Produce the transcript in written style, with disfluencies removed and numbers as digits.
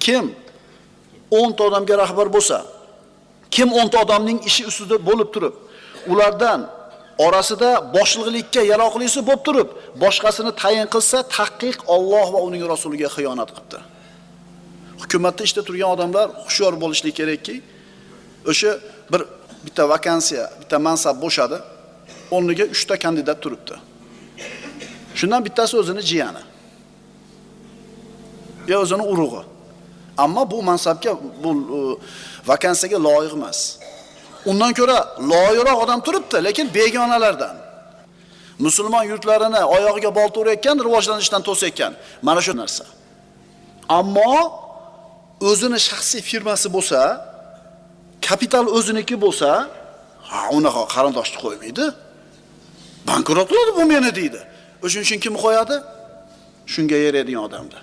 Kim 10 ta odamga rahbar bo'lsa, kim 10 ta odamning ishi ustida bo'lib turib, ulardan orasida boshliqlikka yaroqlisi bo'lib turib, boshqasini tayin qilsa, tahqiq Alloh va uning rasuliga xiyonat qilibdi. Hukumatda ishda turgan odamlar hushyor bo'lishlik kerakki, o'sha bir bitta vakansiya, bitta mansab bo'shadi, o'rniga 3 ta kandidat turibdi. Shundan bittasi o'zini jiyani. Yo o'zini urug'i. Ammo bu mansabga, bu vakansiyaga loyiq emas. Undan ko'ra loyiqroq odam turibdi, lekin begonalardan. Musulmon yurtlarini oyog'iga bolta urayotgan, rivojlanishdan to'sayotgan. Mana shu narsa. Ammo o'zini shaxsiy firmasi bo'lsa, kapital o'ziniki bo'lsa, ha, unaqa qarindoshni qo'ymaydi. Bankrot qiladi bu meni deydi. O'shuning uchun kim qo'yadi? Shunga yaraydigan odamni.